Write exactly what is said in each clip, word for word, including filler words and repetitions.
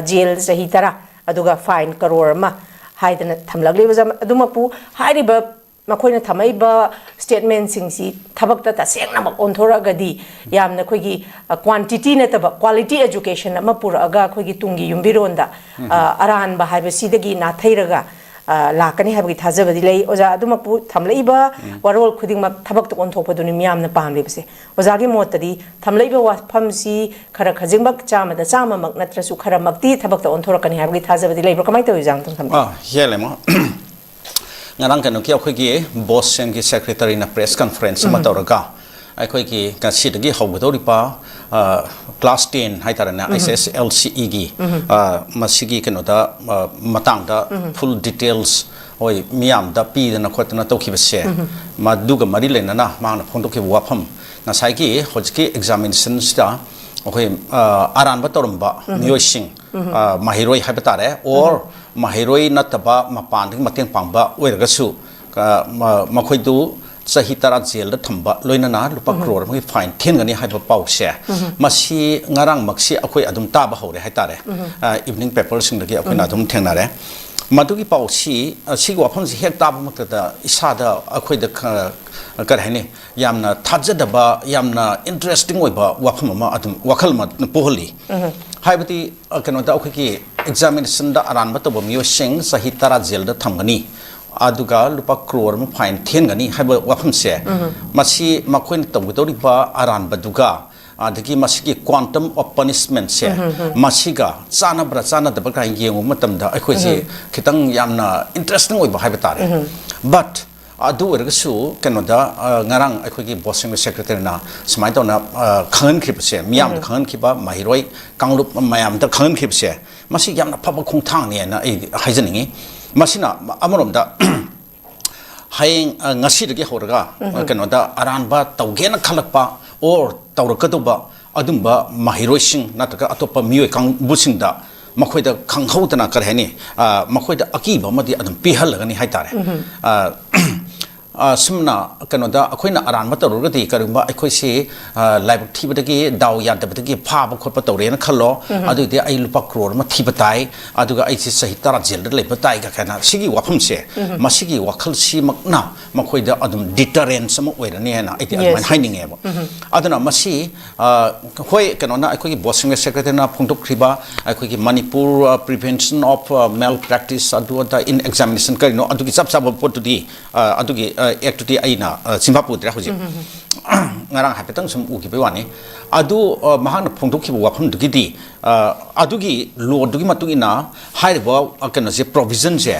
Gel ꯆꯍꯤ ꯇꯔꯥ, ꯑꯗꯨꯒ ꯐꯥꯏꯟ ꯀꯔꯣꯔ ꯑꯃ ꯍꯥꯏꯗꯅ ꯊꯝꯂꯛꯂꯤꯕ꯫ ꯑꯗꯨꯃꯛꯄꯨ ꯍꯥꯏꯔꯤꯕ ꯃꯈꯣꯏꯅ ꯊꯝꯃꯛꯏꯕ ꯁ꯭ꯇꯦꯠꯃꯦꯟꯁꯤꯡꯁꯤ ꯊꯕꯛꯇ ꯇꯁꯦꯡꯅꯃꯛ ꯑꯣꯟꯊꯣꯔꯛꯑꯒꯗꯤ, ꯌꯥꯝꯅ ꯑꯩꯈꯣꯏꯒꯤ ꯀ꯭ꯋꯥꯟꯇꯤꯇꯤ ꯅꯠꯇꯕ ꯀ꯭ꯋꯥꯂꯤꯇꯤ ꯑꯦꯖꯨꯀꯦꯁꯟ ꯑꯃ ꯄꯨꯔꯛꯑꯒ ꯑꯩꯈꯣꯏꯒꯤ ꯇꯨꯡꯒꯤ ꯌꯨꯝꯕꯤꯔꯣꯟꯗ ꯑ, ꯑꯔꯥꯟꯕ ꯍꯥꯏꯕꯁꯤꯗꯒꯤ ꯅꯥꯊꯩꯔꯒ ꯑ, ꯂꯥꯛꯀꯅꯤ ꯍꯥꯏꯕꯒꯤ ꯊꯥꯖꯕꯗꯤ ꯂꯩ꯫ ꯑꯣꯖꯥ, ꯑꯗꯨꯃꯛꯄꯨ ꯊꯝꯂꯛꯏꯕ ꯋꯥꯔꯣꯜ ꯈꯨꯗꯤꯡꯃꯛ ꯊꯕꯛꯇ ꯑꯣꯟꯊꯣꯛꯄꯗꯨꯅꯤ ꯃꯤꯌꯥꯝꯅ ꯄꯥꯝꯂꯤꯕꯁꯦ꯫ ꯑꯣꯖꯥꯒꯤ ꯃꯣꯠꯇꯗꯤ ꯊꯝꯂꯛꯏꯕ ꯋꯥꯐꯝꯁꯤ ꯈꯔ ꯈꯖꯤꯛꯃꯛ, ꯆꯥꯝꯃꯗ ꯆꯥꯝꯃꯃꯛ ꯅꯠꯇ꯭ꯔꯁꯨ ꯈꯔꯃꯛꯇꯤ ꯊꯕꯛꯇ ꯑꯣꯟꯊꯣꯔꯛꯀꯅꯤ ꯍꯥꯏꯕꯒꯤ ꯊꯥꯖꯕꯗꯤ ꯂꯩꯕ꯭ꯔꯥ? ꯀꯃꯥꯏꯅ ꯇꯧꯏ, ꯑꯣꯖꯥ, ꯑꯃꯇꯪ ꯊꯝꯕꯤꯌꯨ꯫ ꯑꯥ, ꯌꯦꯜꯂꯦꯃꯣ꯫ ꯉꯔꯥꯡ ꯀꯩꯅꯣꯒꯤ ꯑꯩꯈꯣꯏꯒꯤ ꯕꯣꯁꯁꯤꯡꯒꯤ ꯁꯦꯀ꯭ꯔꯦꯇꯔꯤꯅ ꯄ꯭ꯔꯦꯁ ꯀꯟꯐꯔꯦꯟꯁ ꯑꯃ ꯇꯧꯔꯒ ꯑꯩꯈꯣꯏꯒꯤ ꯉꯁꯤꯗꯒꯤ ꯍꯧꯒꯗꯧꯔꯤꯕ, ꯑ, ꯀ꯭ꯂꯥꯁ ꯇꯦꯟ ꯍꯥꯏꯇꯥꯔꯦꯅꯦ, ꯑꯩꯆ ꯑꯦꯁ ꯑꯦꯜ ꯁꯤ ꯏꯒꯤ, ꯑ, ꯃꯁꯤꯒꯤ ꯀꯩꯅꯣꯗ, ꯑ, ꯃꯇꯥꯡꯗ ꯐꯨꯜ ꯗꯤꯇꯦꯜꯁ ꯍꯣꯏ ꯃꯤꯌꯥꯝꯗ ꯄꯤꯗꯅ ꯈꯣꯠꯇꯅ ꯇꯧꯈꯤꯕꯁꯦ, ꯃꯗꯨꯒ ꯃꯔꯤ ꯂꯩꯅꯅ ꯃꯍꯥꯛꯅ ꯐꯣꯡꯗꯣꯛꯈꯤꯕ ꯋꯥꯐꯝ, ꯉꯁꯥꯏꯒꯤ ꯍꯧꯖꯤꯛꯀꯤ ꯑꯦꯛꯖꯥꯃꯤꯅꯦꯁꯟꯁꯤꯗ ꯑꯩꯈꯣꯏ, ꯑ, ꯑꯔꯥꯟꯕ ꯇꯧꯔꯝꯕ ꯃꯤꯑꯣꯏꯁꯤꯡ, ꯑ, ꯃꯍꯩꯔꯣꯏ ꯍꯥꯏꯕ ꯇꯥꯔꯦ, ꯑꯣꯔ ꯃꯍꯩꯔꯣꯏ ꯅꯠꯇꯕ ꯃꯄꯥꯟꯗꯒꯤ ꯃꯇꯦꯡ ꯄꯥꯡꯕ ꯑꯣꯏꯔꯒꯁꯨ, ꯑ, ꯃ-, ꯃꯈꯣꯏꯗꯨ ꯆꯍꯤ ꯇꯔꯥ ꯖꯦꯜꯗ ꯊꯝꯕ, ꯂꯣꯏꯅꯅ ꯂꯨꯄꯥ ꯀ꯭ꯔꯣꯔ ꯑꯃꯒꯤ ꯐꯥꯏꯟ ꯊꯤꯍꯟꯒꯅꯤ ꯍꯥꯏꯕ ꯄꯥꯎꯁꯦ, ꯃꯁꯤ ꯉꯔꯥꯡꯃꯛꯁꯤ ꯑꯩꯈꯣꯏ ꯑꯗꯨꯝ ꯇꯥꯕ ꯍꯧꯔꯦ ꯍꯥꯏꯇꯥꯔꯦ꯫ ꯑ, ꯏꯚꯅꯤꯡ ꯄꯦꯄꯔꯁꯤꯡꯗꯒꯤ ꯑꯩꯈꯣꯏꯅ ꯑꯗꯨꯝ ꯊꯦꯡꯅꯔꯦ꯫ ꯃꯗꯨꯒꯤ ꯄꯥꯎꯁꯤ, ꯑ, ꯁꯤꯒꯤ ꯋꯥꯐꯝꯁꯤ ꯍꯦꯛ ꯇꯥꯕꯃꯛꯇꯗ ꯏꯁꯥꯗ ꯑꯩꯈꯣꯏꯗ ꯈ-, ꯀꯔꯤ ꯍꯥꯏꯅꯤ, ꯌꯥꯝꯅ ꯊꯥꯖꯗꯕ, ꯌꯥꯝꯅ ꯏꯟꯇꯔꯦꯁꯇꯤꯡ ꯑꯣꯏꯕ ꯋꯥꯐꯝ ꯑꯃ ꯑꯗꯨꯝ, ꯋꯥꯈꯜ ꯑꯃ ꯑꯗꯨꯝ ꯄꯣꯛꯍꯜꯂꯤ꯫ ꯍꯥꯏꯕꯗꯤ, ꯑ, ꯀꯩꯅꯣꯗ ꯑꯩꯈꯣꯏꯒꯤ ꯑꯦꯛꯖꯥꯃꯤꯅꯦꯁꯟꯗ ꯑꯔꯥꯟꯕ ꯇꯧꯕ ꯃꯤꯑꯣꯏꯁꯤꯡ ꯆꯍꯤ ꯇꯔꯥ ꯖꯦꯜꯗ ꯊꯝꯒꯅꯤ, ꯑꯗꯨꯒ ꯂꯨꯄꯥ ꯀ꯭ꯔꯣꯔ ꯑꯃ ꯐꯥꯏꯟ ꯊꯤꯍꯟꯒꯅꯤ ꯍꯥꯏꯕ ꯋꯥꯐꯝꯁꯦ, ꯃꯁꯤ ꯃꯈꯣꯏꯅ ꯇꯧꯒꯗꯧꯔꯤꯕ ꯑꯔꯥꯟꯕꯗꯨꯒ, ꯑꯗꯒꯤ ꯃꯁꯤꯒꯤ quantum of punishmentꯁꯦ, ꯃꯁꯤꯒ ꯆꯥꯟꯅꯕ꯭ꯔꯥ ꯆꯥꯟꯅꯗꯕ꯭ꯔꯥ ꯀꯥꯏꯅ ꯌꯦꯡꯕ ꯃꯇꯝꯗ ꯑꯩꯈꯣꯏꯁꯤ ꯈꯤꯇꯪ ꯌꯥꯝꯅ ꯏꯟꯇꯔꯦꯁꯇꯤꯡ ꯑꯣꯏꯕ ꯍꯥꯏꯕ ꯇꯥꯔꯦ꯫ But ꯑꯗꯨ ꯑꯣꯏꯔꯒꯁꯨ ꯀꯩꯅꯣꯗ, ꯑ, ꯉꯔꯥꯡ ꯑꯩꯈꯣꯏꯒꯤ ꯕꯣꯁꯁꯤꯡꯒꯤ ꯁꯦꯀ꯭ꯔꯦꯇꯔꯤꯅ ꯁꯨꯃꯥꯏꯅ ꯇꯧꯅ, ꯑ, ꯈꯪꯍꯟꯈꯤꯕꯁꯦ, ꯃꯤꯌꯥꯝꯗ ꯈꯪꯍꯟꯈꯤꯕ, ꯃꯍꯩꯔꯣꯏ ꯀꯥꯡꯂꯨꯞ ꯃꯌꯥꯝꯗ ꯈꯪꯍꯟꯈꯤꯕꯁꯦ, ꯃꯁꯤ ꯌꯥꯝꯅ ꯐꯕ ꯈꯣꯡꯊꯥꯡꯅꯤ ꯍꯥꯏꯅ ꯑꯩ ꯍꯥꯏꯖꯅꯤꯡꯉꯤ꯫ ꯃꯁꯤꯅ ꯑꯃꯔꯣꯝꯗ ꯍꯌꯦꯡ, ꯑ, ꯉꯁꯤꯗꯒꯤ ꯍꯧꯔꯒ, ꯑ, ꯀꯩꯅꯣꯗ ꯑꯔꯥꯟꯕ ꯇꯧꯒꯦꯅ ꯈꯜꯂꯛꯄ or ꯇꯧꯔꯛꯀꯗꯧꯕ ꯑꯗꯨꯝꯕ ꯃꯍꯩꯔꯣꯏꯁꯤꯡ ꯅꯠꯇ꯭ꯔꯒ ꯑꯇꯣꯞꯄ ꯃꯤꯑꯣꯏ ꯀꯥꯡꯕꯨꯁꯤꯡꯗ ꯃꯈꯣꯏꯗ ꯈꯪꯍꯧꯗꯅ, ꯀꯔꯤ ꯍꯥꯏꯅꯤ, ꯑ, ꯃꯈꯣꯏꯗ ꯑꯀꯤꯕ ꯑꯃꯗꯤ ꯑꯗꯨꯝ ꯄꯤꯍꯜꯂꯒꯅꯤ ꯍꯥꯏꯇꯥꯔꯦ꯫ ꯑ, ꯑ, ꯁꯨꯝꯅ ꯀꯩꯅꯣꯗ ꯑꯩꯈꯣꯏꯅ ꯑꯔꯥꯟꯕ ꯇꯧꯔꯨꯔꯒꯗꯤ, ꯀꯔꯤꯒꯨꯝꯕ ꯑꯩꯈꯣꯏꯁꯤ, ꯑ, ꯂꯥꯏꯕꯛ ꯊꯤꯕꯗꯒꯤ, ꯗꯥꯎ ꯌꯥꯗꯕꯗꯒꯤ ꯐꯥꯕ ꯈꯣꯠꯄ ꯇꯧꯔꯦꯅ ꯈꯜꯂꯣ, ꯑꯗꯨꯏꯗꯤ ꯑꯩ ꯂꯨꯄꯥ ꯀ꯭ꯔꯣꯔ ꯑꯃ ꯊꯤꯕ ꯇꯥꯏ, ꯑꯗꯨꯒ ꯑꯩꯁꯤ ꯆꯍꯤ ꯇꯔꯥ ꯖꯦꯜꯗ ꯂꯩꯕ ꯇꯥꯏ ꯀꯥꯏꯅ ꯁꯤꯒꯤ ꯋꯥꯐꯝꯁꯦ, ꯃꯁꯤꯒꯤ ꯋꯥꯈꯜꯁꯤꯃꯛꯅ ꯃꯈꯣꯏꯗ ꯑꯗꯨꯝ deterrence ꯑꯃ ꯑꯣꯏꯔꯅꯤ ꯍꯥꯏꯅ ꯑꯩꯗꯤ ꯑꯗꯨꯃꯥꯏꯅ Yes. ꯍꯥꯏꯅꯤꯡꯉꯦꯕ꯫ ꯑꯗꯨꯅ ꯃꯁꯤ, ꯑ, ꯍꯣꯏ, ꯀꯩꯅꯣꯅ, ꯑꯩꯈꯣꯏꯒꯤ ꯕꯣꯁ ꯁꯦꯀ꯭ꯔꯦꯇꯔꯤꯅ ꯐꯣꯡꯗꯣꯛꯈ꯭ꯔꯤꯕ ꯑꯩꯈꯣꯏꯒꯤ Manipur, ꯑ, Prevention of, ꯑ, Malpractice ꯑꯗꯨ ꯑꯗꯥ in Examination ꯀꯔꯤꯅꯣ, ꯑꯗꯨꯒꯤ ꯆꯞ ꯆꯥꯕ ꯄꯣꯠꯇꯨꯗꯤ, ꯑ, ꯑꯗꯨꯒꯤ, ꯑ, ꯑꯦꯛꯇꯨꯗꯤ ꯑꯩꯅ, ꯑ, ꯆꯤꯟꯐꯥ ꯄꯨꯗ꯭ꯔꯦ ꯍꯧꯖꯤꯛ꯫ ꯉꯔꯥꯡ ꯍꯥꯏꯐꯦꯠꯇꯪ ꯁꯨꯝ ꯎꯈꯤꯕꯒꯤ ꯋꯥꯅꯤ꯫ ꯑꯗꯨ, ꯑ, ꯃꯍꯥꯛꯅ ꯐꯣꯡꯗꯣꯛꯈꯤꯕ ꯋꯥꯐꯝꯗꯨꯒꯤꯗꯤ, ꯑ, ꯑꯗꯨꯒꯤ ꯂꯣꯗꯨꯒꯤ ꯃꯇꯨꯡ ꯏꯟꯅ ꯍꯥꯏꯔꯤꯕ, ꯑ, ꯀꯩꯅꯣꯁꯦ, provisionꯁꯦ,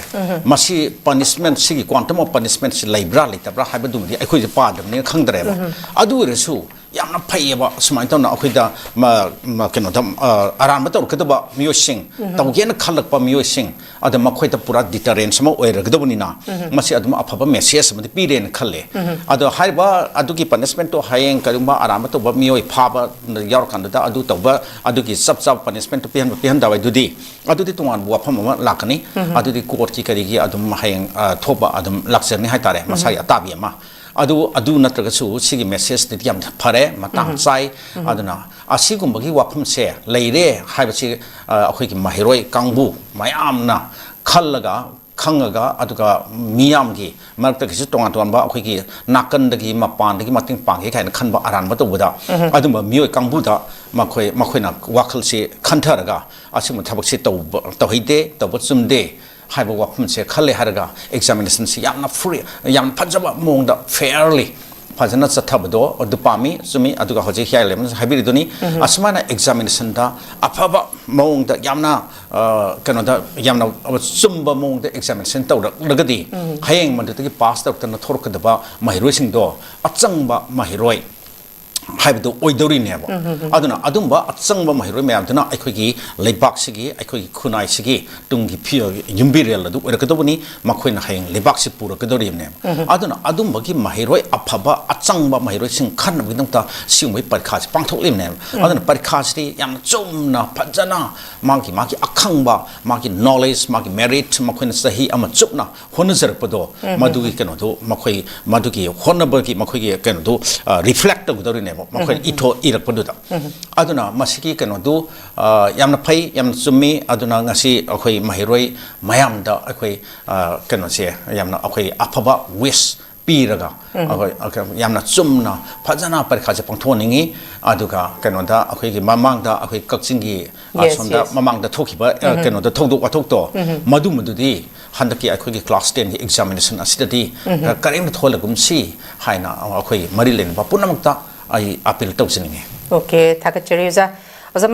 ꯃꯁꯤ punishment, ꯁꯤꯒꯤ quantum of punishmentꯁꯤ ꯂꯩꯕ꯭ꯔꯥ ꯂꯩꯇꯕ꯭ꯔꯥ ꯍꯥꯏꯕꯗꯨꯃꯗꯤ ꯑꯩꯈꯣꯏꯁꯦ ꯄꯥꯗꯕꯅꯤꯅ ꯈꯪꯗ꯭ꯔꯦꯕ꯫ ꯑꯗꯨ ꯑꯣꯏꯔꯁꯨ ꯌꯥꯝꯅ ꯐꯩꯌꯦꯕ꯫ ꯁꯨꯃꯥꯏꯅ ꯇꯧꯅ ꯑꯩꯈꯣꯏꯗ ꯃ-, ꯃ-, ꯀꯩꯅꯣꯗ, ꯑ, ꯑꯔꯥꯟꯕ ꯇꯧꯔꯛꯀꯗꯕ ꯃꯤꯑꯣꯏꯁꯤꯡ, ꯇꯧꯒꯦꯅ ꯈꯜꯂꯛꯄ ꯃꯤꯑꯣꯏꯁꯤꯡ, ꯑꯗ ꯃꯈꯣꯏꯗ ꯄꯨꯔꯥ deterrence ꯑꯃ ꯑꯣꯏꯔꯒꯗꯕꯅꯤꯅ, ꯃꯁꯤ ꯑꯗꯨꯝ ꯑꯐꯕ message ꯑꯃꯗꯤ ꯄꯤꯔꯦꯅ ꯈꯜꯂꯦ꯫ ꯑꯗꯣ ꯍꯥꯏꯔꯤꯕ ꯑꯗꯨꯒꯤ punishmentꯇꯣ ꯍꯌꯦꯡ ꯀꯔꯤꯒꯨꯝꯕ ꯑꯔꯥꯟꯕ ꯇꯧꯕ ꯃꯤꯑꯣꯏ ꯐꯥꯕ ꯌꯥꯎꯔꯀꯥꯟꯗꯨꯗ ꯑꯗꯨ ꯇꯧꯕ, ꯑꯗꯨꯒꯤ ꯆꯞ ꯆꯥꯕ punishmentꯇꯣ ꯄꯤꯍꯟꯕ ꯄꯤꯍꯟꯗꯕ ꯍꯥꯏꯗꯨꯗꯤ, ꯑꯗꯨꯗꯤ ꯇꯣꯉꯥꯟꯕ ꯋꯥꯐꯝ ꯑꯃ ꯂꯥꯛꯀꯅꯤ꯫ ꯑꯗꯨꯗꯤ courtꯀꯤ ꯀꯔꯤꯒꯤ ꯑꯗꯨꯝ ꯍꯌꯦꯡ, ꯑ, ꯊꯣꯛꯄ ꯑꯗꯨꯝ ꯂꯥꯛꯆꯔꯅꯤ ꯍꯥꯏꯇꯥꯔꯦ, ꯃꯁꯥꯒꯤ ꯑꯇꯥꯕꯤ ꯑꯃ꯫ ꯑꯗꯨ, ꯑꯗꯨ ꯅꯠꯇ꯭ꯔꯒꯁꯨ ꯁꯤꯒꯤ messageꯇꯨꯗꯤ ꯌꯥꯝ ꯐꯔꯦ, ꯃꯇꯥꯡ ꯆꯥꯏ꯫ ꯑꯗꯨꯅ ꯑꯁꯤꯒꯨꯝꯕꯒꯤ ꯋꯥꯐꯝꯁꯦ ꯂꯩꯔꯦ ꯍꯥꯏꯕꯁꯤ, ꯑ, ꯑꯩꯈꯣꯏꯒꯤ ꯃꯍꯩꯔꯣꯏ ꯀꯥꯡꯕꯨ ꯃꯌꯥꯝꯅ ꯈꯜꯂꯒ, ꯈꯪꯉꯒ, ꯑꯗꯨꯒ ꯃꯤꯌꯥꯝꯒꯤ ꯃꯔꯛꯇꯒꯤꯁꯨ ꯇꯣꯉꯥꯟ ꯇꯣꯉꯥꯟꯕ ꯑꯩꯈꯣꯏꯒꯤ ꯅꯥꯀꯟꯗꯒꯤ, ꯃꯄꯥꯟꯗꯒꯤ ꯃꯇꯦꯡ ꯄꯥꯡꯒꯦ ꯀꯥꯏꯅ ꯈꯟꯕ ꯑꯔꯥꯟꯕ ꯇꯧꯕꯗ, ꯑꯗꯨꯝꯕ ꯃꯤꯑꯣꯏ ꯀꯥꯡꯕꯨꯗ ꯃꯈꯣꯏ, ꯃꯈꯣꯏꯅ ꯋꯥꯈꯜꯁꯤ ꯈꯟꯊꯔꯒ ꯑꯁꯤꯒꯨꯝꯕ ꯊꯕꯛꯁꯤ ꯇꯧꯕ, ꯇꯧꯍꯩꯗꯦ, ꯇꯧꯕ ꯆꯨꯝꯗꯦ ꯍꯥꯏꯕ ꯋꯥꯐꯝꯁꯦ ꯈꯜꯂꯦ ꯍꯥꯏꯔꯒ examinationꯁꯤ ꯌꯥꯝꯅ free, ꯌꯥꯝꯅ ꯐꯖꯕ ꯃꯑꯣꯡꯗ fairly ꯐꯖꯅ ꯆꯠꯊꯕꯗꯣ ꯑꯗꯨ ꯄꯥꯝꯃꯤ꯫ ꯆꯨꯝꯃꯤ꯫ ꯑꯗꯨꯒ ꯍꯧꯖꯤꯛ ꯍꯤꯌꯥꯏ ꯂꯦꯝꯅꯁꯨ ꯍꯥꯏꯕꯤꯔꯤꯗꯨꯅꯤ, ꯑꯁꯨꯃꯥꯏꯅ examinationꯗ ꯑꯐꯕ ꯃꯑꯣꯡꯗ ꯌꯥꯝꯅ, ꯑ, ꯀꯩꯅꯣꯗ ꯌꯥꯝꯅ ꯆꯨꯝꯕ ꯃꯑꯣꯡꯗ examination ꯇꯧꯔꯛꯂꯒꯗꯤ ꯍꯌꯦꯡ ꯃꯗꯨꯗꯒꯤ pass ꯇꯧꯔꯛꯇꯅ ꯊꯣꯔꯛꯀꯗꯕ ꯃꯍꯩꯔꯣꯏꯁꯤꯡꯗꯣ ꯑꯆꯪꯕ ꯃꯍꯩꯔꯣꯏ, ꯍꯥꯏꯕꯗꯨ ꯑꯣꯏꯗꯧꯔꯤꯅꯦꯕ꯫ ꯑꯗꯨꯅ ꯑꯗꯨꯝꯕ ꯑꯆꯪꯕ ꯃꯍꯩꯔꯣꯏ ꯃꯌꯥꯝꯗꯨꯅ ꯑꯩꯈꯣꯏꯒꯤ ꯂꯩꯕꯥꯛꯁꯤꯒꯤ, ꯑꯩꯈꯣꯏꯒꯤ ꯈꯨꯟꯅꯥꯏꯁꯤꯒꯤ ꯇꯨꯡꯒꯤ ꯐꯤ-, ꯌꯨꯝꯕꯤꯔꯦꯜ ꯑꯗꯨ ꯑꯣꯏꯔꯛꯀꯗꯧꯕꯅꯤ꯫ ꯃꯈꯣꯏꯅ ꯍꯌꯦꯡ ꯂꯩꯕꯥꯛꯁꯤ ꯄꯨꯔꯛꯀꯗꯧꯔꯤꯕꯅꯦꯕ꯫ ꯑꯗꯨꯅ ꯑꯗꯨꯝꯕꯒꯤ ꯃꯍꯩꯔꯣꯏ, ꯑꯐꯕ ꯑꯆꯪꯕ ꯃꯍꯩꯔꯣꯏꯁꯤꯡ ꯈꯟꯅꯕꯒꯤꯗꯃꯛꯇ ꯁꯤꯒꯨꯝꯕꯒꯤ ꯄꯔꯤꯈꯥꯁꯤ ꯄꯥꯡꯊꯣꯛꯂꯤꯕꯅꯦꯕ꯫ ꯑꯗꯨꯅ ꯄꯔꯤꯈꯥꯁꯤꯗꯤ ꯌꯥꯝꯅ ꯆꯨꯝꯅ, ꯐꯖꯅ ꯃꯥꯒꯤ, ꯃꯥꯒꯤ ꯑꯈꯪꯕ, ꯃꯥꯒꯤ knowledge, ꯃꯥꯒꯤ merit, ꯃꯈꯣꯏꯅ ꯆꯍꯤ ꯑꯃ ꯆꯨꯞꯅ ꯍꯣꯠꯅꯖꯔꯛꯄꯗꯣ, ꯃꯗꯨꯒꯤ ꯀꯩꯅꯣꯗꯣ, ꯃꯈꯣꯏ ꯃꯗꯨꯒꯤ ꯍꯣꯠꯅꯕꯒꯤ ꯃꯈꯣꯏꯒꯤ ꯀꯩꯅꯣꯗꯣ, ꯑ, reflect ꯇꯧꯒꯗꯧꯔꯤꯅꯦꯕ, ꯃꯈꯣꯏꯅ ꯏꯊꯣ-, ꯏꯔꯛꯄꯗꯨꯗ꯫ ꯑꯗꯨꯅ ꯃꯁꯤꯒꯤ ꯀꯩꯅꯣꯗꯨ, ꯑ, ꯌꯥꯝꯅ ꯐꯩ, ꯌꯥꯝꯅ ꯆꯨꯝꯃꯤ꯫ ꯑꯗꯨꯅ ꯉꯁꯤ ꯑꯩꯈꯣꯏ ꯃꯍꯩꯔꯣꯏ ꯃꯌꯥꯝꯗ ꯑꯩꯈꯣꯏ, ꯑ, ꯀꯩꯅꯣꯁꯦ, ꯌꯥꯝꯅ ꯑꯩꯈꯣꯏ ꯑꯐꯕ wish ꯄꯤꯔꯒ, ꯑꯩꯈꯣꯏ, ꯑꯩꯈꯣꯏ ꯌꯥꯝꯅ ꯆꯨꯝꯅ, ꯐꯖꯅ ꯄꯔꯤꯈꯥꯁꯦ ꯄꯥꯡꯊꯣꯛꯍꯟꯅꯤꯡꯉꯤ꯫ ꯑꯗꯨꯒ ꯀꯩꯅꯣꯗ, ꯑꯩꯈꯣꯏꯒꯤ ꯃꯃꯥꯡꯗ ꯑꯩꯈꯣꯏ ꯀꯛꯆꯤꯡꯒꯤ, ꯑ, Yes, ꯁꯣꯝꯗ yes. ꯃꯃꯥꯡꯗ ꯊꯣꯛꯈꯤꯕ, ꯑ, ꯀꯩꯅꯣꯗ ꯊꯧꯗꯣꯛ ꯋꯥꯊꯣꯛꯇꯣ, ꯃꯗꯨꯃꯗꯨꯗꯤ ꯍꯟꯗꯛꯀꯤ ꯑꯩꯈꯣꯏꯒꯤ class ten ꯒꯤ examination ꯑꯁꯤꯗꯗꯤ, ꯑ, ꯀꯔꯤꯝꯇ ꯊꯣꯛꯍꯜꯂꯒꯨꯝꯁꯤ ꯍꯥꯏꯅ ꯑꯩꯈꯣꯏ ꯃꯔꯤ ꯂꯩꯅꯕ ꯄꯨꯝꯅꯃꯛꯇ ꯑꯩ appeal ꯇꯧꯖꯅꯤꯡꯉꯤ꯫ Okay, ꯊꯥꯒꯠꯆꯔꯤ ꯑꯣꯖꯥ꯫ ꯑꯣꯖꯥ,